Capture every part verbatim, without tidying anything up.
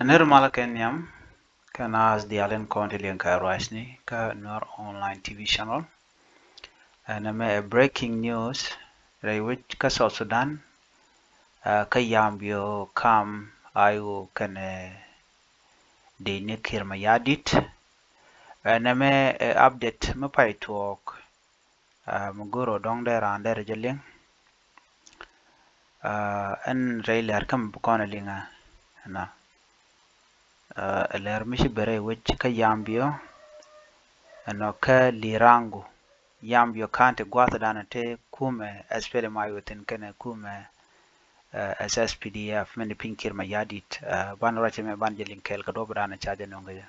Nir malä kɛ nhiam kɛ naath diaal in kɔn ti liŋ kɛ ruacni kä Nuer Online T V channel. Ɛn ɛmɛ ɛ breaking news rɛy wec kä South Sudan, kä Yambio kam Ayo kɛnɛ dec ni Kiir Mayardit. Ɛn ɛmɛ ɛ update mi pay tuɔɔk. Mi go̱r ɔ dɔ̱ŋ dee raan dee rɛ jɛ liŋ. Ɛn rɛy lɛr kä mi bi kɔn ɛ liŋ ɛ ɛnɔ. Ɛ lɛr mi ci ben rɛy wec kä Yambio ɛnɔ kä Lirangu, Yambio County, gua̱thdan te kumɛ S P L M I O thin kɛnɛ kumɛ S S P D F mɛn piny Kiir Mayardit. Ban ruacɛ mɛ ban jɛ liŋ kɛɛl kɛ duɔp dan ca jɛ nöŋ kɛ jɛ.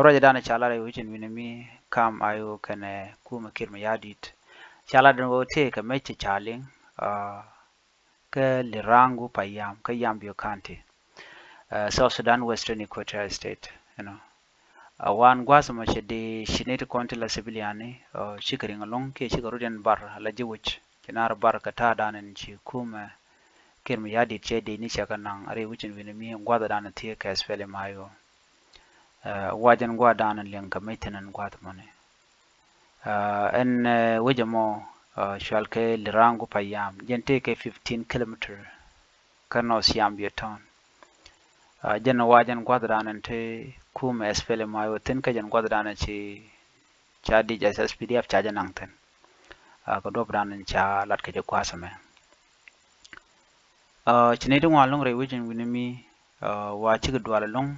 Ruacɛ dan ca lar rɛy wec in wi̱ni mi kam Ayo kɛnɛ kumɛ Kiir Mayardit. Ca lar den wä tëë kɛ mec ca liŋ kä Lirangu Payam kä Yambio County, South Sudan, Western Equatoria State. Ɛnɔ a wan gua̱th mɔ cɛ di ci nɛy ti kɔn ti la civilian ni cikɛ riŋ ɛlɔ̱ŋ kiɛ cikɛ rut yɛn bar la ji̱ wec. Ci nar bar kɛ ta̱a̱ dan in ci kumɛ Kiir Mayardit cɛ di ni cɛ kɛ naŋ rɛy wec in wi̱ni mi gua̱th dan in thiee kɛ S P L M I O. Wac ɛn gua̱th dan in liŋ kɛ mec thin ɛn gua̱th mɔni. Ɛn wec ɛmɔ cual kɛ Lirangu Payam, jɛn tëë kɛ fifteen kilometer kä North Yambio Town. Jɛn wac ɛn gua̱th dan in te kumɛ S P L M I O thin kä jɛn gua̱th dan in ci ca dic S S P D F ca jɛ naŋ thin. Kɛ duɔp dan in ca lat kɛ jɛ gua̱th ɛmɛ. Ci nɛy ti ŋuan lo̱ŋ rɛy wec in wi̱ni mi wa cikɛ dual lo̱ŋ.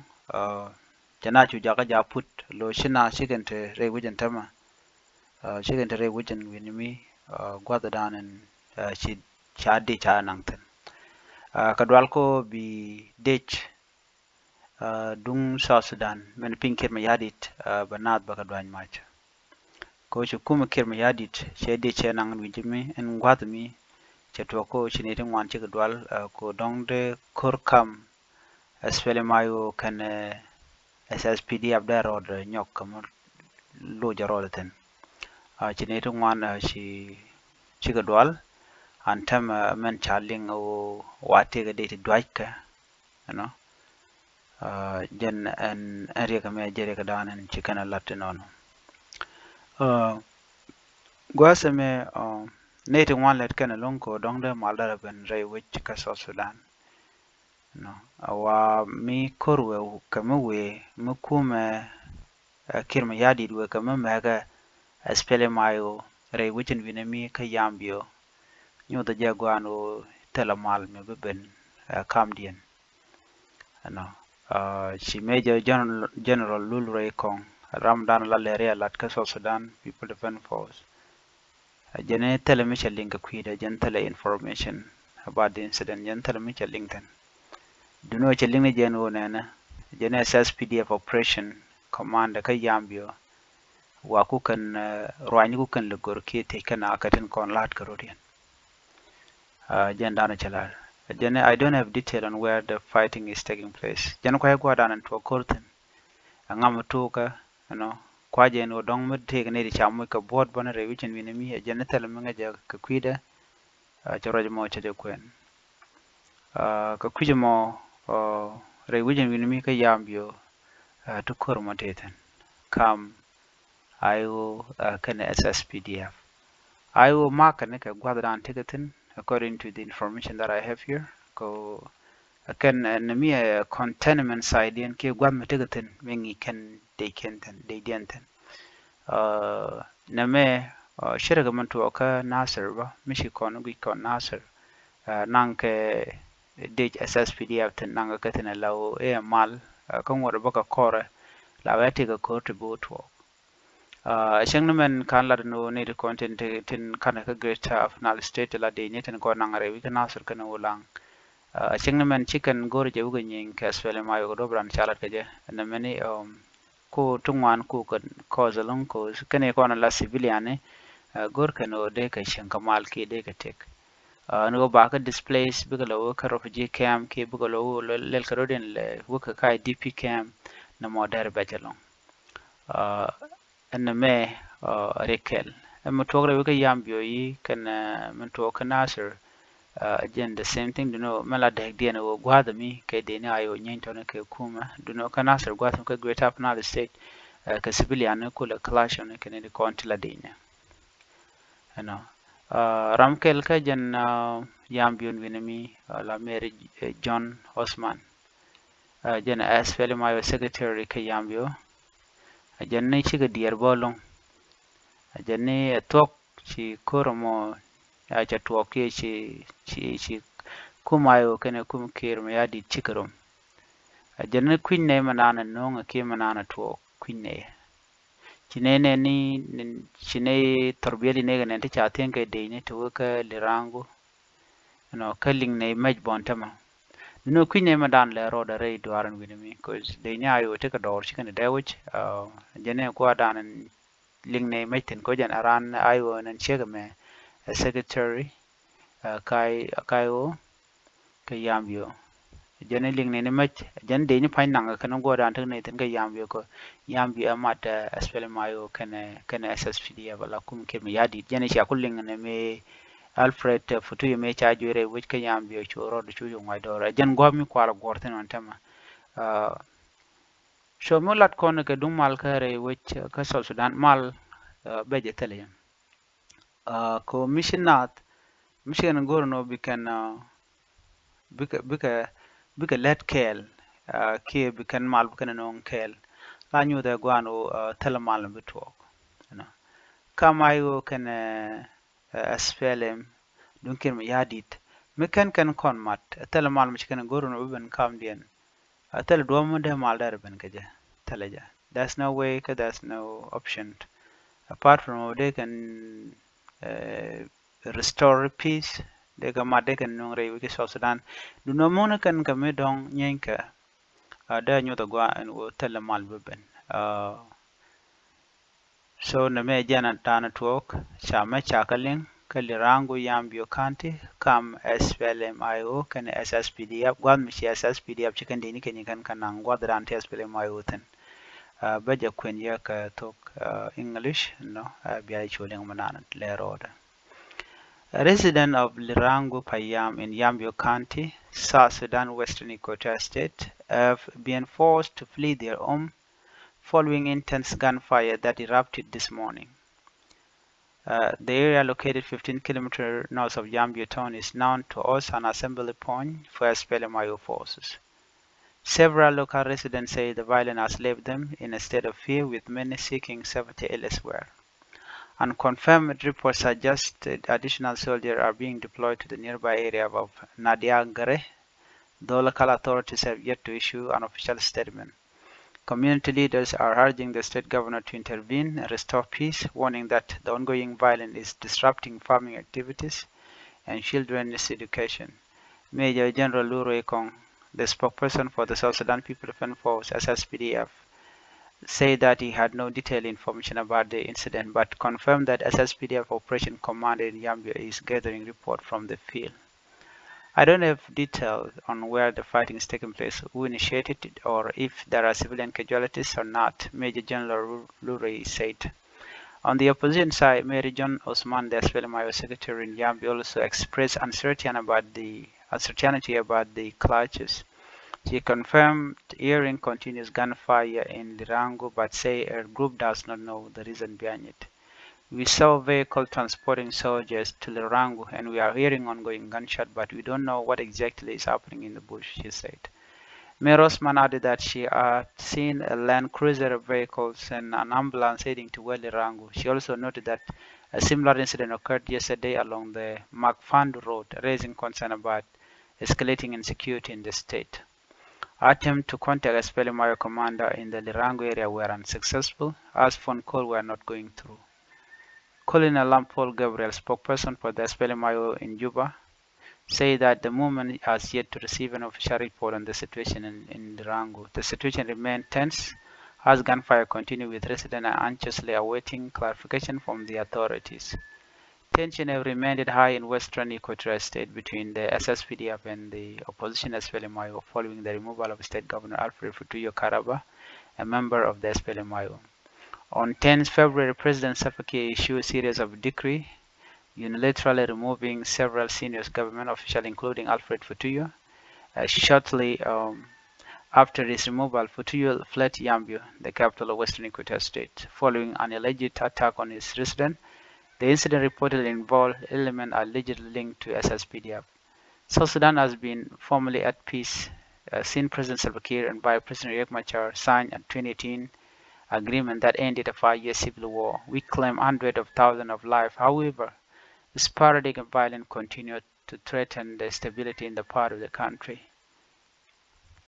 Cɛ na cu jakä ja put lo ci na cikɛn te rɛy wec in tämɛ. Cikɛn te rɛy wec in wi̱ni mi gua̱th dan in ci ca dic ca naŋ thin. Kɛ dual ko bi dec duŋ South Sudan mɛn piny Kiir Mayardit bɛ naath bɛ kɛ duany mac. Ko ci kumɛ Kiir Mayardit cɛ dic cɛ naŋ in wi̱ni mi in gua̱th mi cɛ tuɔk ko ci nɛy ti ŋuan cikɛ dual ko dɔ̱ŋ dee ko̱r kam S P L M I O kɛnɛ S S P D F dee rɔɔd nyɔk kɛ mɔ loc a rɔɔd thin. Ci nɛy ti ŋuan ci cikɛ dual an tämɛ mɛn ca liŋ ɣöö wa tëëkɛ dee ti duackɛ. Ɛnɔ jɛn ɛn ɛn riɛk ɛmɛ jɛ riɛk dan ɛn ci kɛn ɛ lat inɔnɔ. Gua̱a̱th ɛmɛ nɛy ti ŋuan lɛt kɛn ɛlɔ̱ŋ kɛ dɔ̱ŋ dee mal dee rɛ ben rɛy wec kä South Sudan. Ɛnɔ a wa mi ko̱r wee kɛ mi wee mi kumɛ Kiir Mayardit wee kɛ mi mɛkɛ S P L M I O rɛy wec in wi̱ni mi kä Yambio. Nyuthɛ jɛ gua̱a̱n ɣöö thilɛ mal mi bi ben kamdiɛn. Ɛnɔ ci Major General Lul Ruai Koŋ ram dan la lɛri a lat kä South Sudan People Defense Force. Jɛn thilɛ mi cɛ liŋ kɛ kui̱dɛ, jɛn thilɛ information about the incident, jɛn thilɛ mi cɛ liŋ thin. Duno cɛ liŋ ni jɛn ɣöö nɛnɛ jɛn S S P D F operation commander kä Yambio wa ku kɛn ruany ku kɛn lɛ gor kiɛ thiec kɛn a kɛ tin kɔn la̱t kɛ rot yɛn. Jɛn danɔ cɛ la̱t jɛn I don't have detail on where the fighting is taking place. Jɛn kuay gua̱a̱r danɔ tuɔk ko̱r thi̱n. Ɛŋa mi tuukä ɛnɔ kua̱ jɛn ɣöö dɔ̱ŋ mi tëëk ni ti ca moc kɛ buɔ̱t bäni rɛy wec in wi̱ni mi ɛ jɛn ni thilɛ mi ŋäcɛ kɛ kui̱dɛ. Cɛ ruac mɔ cɛ jɛ kuɛn kɛ kui̱c mɔ rɛy wec in wi̱ni mi kä Yambio. Ti ko̱r mɔ tëë thi̱n kam I O kɛnɛ S S P D F. I O makɛ ni kɛ gua̱th dan tekɛ thi̱n according to the information that I have here. Kɛ kɛn ni mi ɛ containment site diɛn kiɛ gua̱th mi tekɛ thi̱n mi ŋi̱i̱c kɛn dec kɛn thi̱n dec diɛn thi̱n. Nɛmɛ cɛ rɛ kɛ mɛn tuɔɔk kä Nasir bä mi ci kɔn guic kɔn Nasir. Naŋ kɛ dec S S P D F thi̱n naŋ kɛ thi̱n ala ɣöö ëë mal kä ŋuɔ̱t bä kɛ kɔrɛ la wee ti kɛ ko̱r ti bi wä tuɔɔk. Cäŋ ni mɛn ka̱n lat ni ɣöö ni ti kɔn tin tin ka̱n kä Greater Upper Nile State ti la dec ni tin kɔn naŋ rɛy wi̱c kä Nasir kɛn ɣöö laŋ. Cäŋ ni mɛn ci kɛn go̱r jɛ wikɛ nyieny kɛ S P L M I O kɛ duɔ̱p ran ca lat kɛ jɛ nɛmɛ ni ku ti ŋuan ku kɛ cause ɛlɔ̱ŋ ku kɛn kɔn la civilian ni. Go̱r kɛn ɣöö dee kɛ cieŋ kɛ mal kiɛ dee kɛ tëk. Ni ɣöö bakɛ displace bikɛ lɛ wä kä refugee camp kiɛ bikɛ lɛ wä lɛl kɛ rot in lɛ wä kɛ ka I D P camp. Nɛ mɔ dɛr bɛc ɛlɔ̱ŋ. Ɛn ɛmɛ rik kɛl ɛmɛ tuɔk rɛw ikä Yambio yi kɛn mɛn tuɔk kä Nasir. Jɛn the same thing, dunɔ mɛ la dɛk diɛn wä gua̱a̱th mi kɛ dee ni a yɛ wä nyɛny tɔni kɛ kumɛ, dunɔ kä Nasir gua̱a̱th mi kä Greater Upper Nile State, kɛ civilian ni kulɛ clash ɔni kɛ ni di kɔn ti la dinyɛ. Ɛnɔ, ram kɛl kä jɛn Yambio wi̱ni mi la Mary John Osman. Jɛn ɛ S P L M I O secretary kä Yambio. Ɛ jɛn ni cikɛ diɛɛr bä loŋ. Ɛ jɛn ni ɛ thuɔ̱k ci kor mɔ a cɛ tuɔɔk kiɛ ci, ci, ci kum I O kɛnɛ kum Kiir mɛ ya dit cikɛ rom. Ɛ jɛn ni kui̱ny nɛ mɛ naan ɛ no̱o̱ŋ ɛ kiɛ mɛ naan ɛ tuɔɔk kui̱ny nɛ. Ci nɛ nɛ ni, ci nɛ thɔrbiɛli nɛ kɛ nɛ ti ca thiɛŋ kɛ dec ni ti wä kä Lirangu. Ɛnɔ, kä liŋ nɛ mɛc bɔn tämɛ. Ni nɔ kui̱ny nɛ mɛ dan lɛ rɔɔdɛ rɛy duaar in wi̱ni mi, 'cause dec ni I O ti kɛ dɔɔr ci kɛn dee wec. Jɛn ni kuadan in liŋ nɛ mɛc thin ko jɛn aran I O in ciek mɛ, ɛ secretary, kä I O kä Yambio. Jɛn ni liŋ nɛ ni mɛc, jɛn dec ni pa̱ny naŋ kɛn guɔdan ti nɛ thin kä Yambio kɔ, Yambio ɛ mat S P L M I O kɛnɛ, kɛnɛ S S P D F la kum kɛ mi ya dit. Jɛn ni cia ku liŋ nɛ mi Alfred Futuyo mi ca juɛrɛ wec kä Yambio cu rɔɔd cu cu ŋuac dɔɔr. Jɛn gua̱a̱p mi kual guɔ̱r thin ɔn tämɛ. So mi lat kɔn kɛ duŋ mal kä rɛy wec kä South Sudan mal bɛ jɛ thilɛ jɛ. Kɛ mi ci naath mi ci kɛn go̱r nɔ bi kɛn, bikɛ, bikɛ, bikɛ lät kɛɛl kiɛ bi kɛn mal bi kɛn nɔŋ kɛɛl. La nyuuth ɛ guan wä thilɛ mal bi tuɔɔk. Kam I O kɛn S P L M duŋ Kiir mi ya dit mi kɛn kɛn kɔn mat thilɛ mal mi ci kɛn go̱r nɔ bi ben kamdiɛn. A thilɛ duɔ̱ɔ̱p mi dee mal dee rɛ ben kɛ jɛ, thilɛ jɛ. There's no way kä there's no option apart from dee kɛn restore peace, dee kɛ mat dee kɛn nuŋ rɛy wec kä South Sudan. Duundɛ muŋ ni kɛn kɛ mi dɔ̱ŋ nyieeny kɛ a dee nyuth a gua ɛn wä thilɛ mal bi ben. So nɛ mɛ jɛn a ta̱a̱n tuɔɔk ca mɛ ca kä liŋ kä Lirangu, Yambio County, kam S P L M I O kɛnɛ S S P D F. Gua̱th mi ci S S P D F ci kɛn dini kɛn kɛn kɛ naŋ gua̱th dan ti S P L M I O thin. Bä jɛ kuɛn yɛ kɛ thok English nɔ bia cu liŋ mi nan lɛ rɔɔdɛ. A resident of Lirangu Payam in Yambio County, South Sudan, Western Equatoria State, have been forced to flee their home following intense gunfire that erupted this morning. Uh, the area, located fifteen kilometers north of Yambio town, is known to host an assembly point for S P L M I O forces. Several local residents say the violence has left them in a state of fear, with many seeking safety elsewhere. Unconfirmed reports suggest that additional soldiers are being deployed to the nearby area of Nadiagare, though local authorities have yet to issue an official statement. Community leaders are urging the state governor to intervene and restore peace, warning that the ongoing violence is disrupting farming activities and children's education. Major General Lu Ruai Kong, the spokesperson for the South Sudan People Defense Force, S S P D F, said that he had no detailed information about the incident, but confirmed that S S P D F operation commander in Yambio is gathering report from the field. I don't have details on where the fighting is taking place, who initiated it, or if there are civilian casualties or not, Major General Lu Ruai said. On the opposition side, Mary John Osman, the S P L M I O secretary in Yambio, also expressed uncertainty about the, uncertainty about the clashes. She confirmed hearing continuous gunfire in Lirangu, but say her group does not know the reason behind it. We saw vehicle transporting soldiers to Lirangu, and we are hearing ongoing gunshot, but we don't know what exactly is happening in the bush, she said. Mary Osman added that she had seen a Land Cruiser vehicles and an ambulance heading toward Lirangu. She also noted that a similar incident occurred yesterday along the Makfandu Road, raising concern about escalating insecurity in the state. Attempt to contact S P L M I O commander in the Lirangu area were unsuccessful, as phone calls were not going through. Colonel Lampol Gabriel, spokesperson for the S P L M I O in Juba, said that the movement has yet to receive an official report on the situation in, in Lirangu. The situation remains tense as gunfire continues, with residents anxiously awaiting clarification from the authorities. Tension have remained high in western Equatoria State between the S S P D F and the opposition S P L M I O following the removal of State Governor Alfred Futuyo Karaba, a member of the S P L M I O. On tenth February, President Salva Kiir issued a series of decree unilaterally removing several senior government officials, including Alfred Futuyo. Uh, shortly um, after his removal, Futuyo fled Yambio, the capital of Western Equatoria State, following an alleged attack on his residence. The incident reportedly involved elements allegedly linked to S S P D F. South Sudan has been formally at peace uh, since President Salva Kiir and Vice President Riek Machar signed a twenty eighteen agreement that ended a five-year civil war, which claimed hundreds of thousands of lives. However, sporadic violence continued to threaten the stability in the part of the country.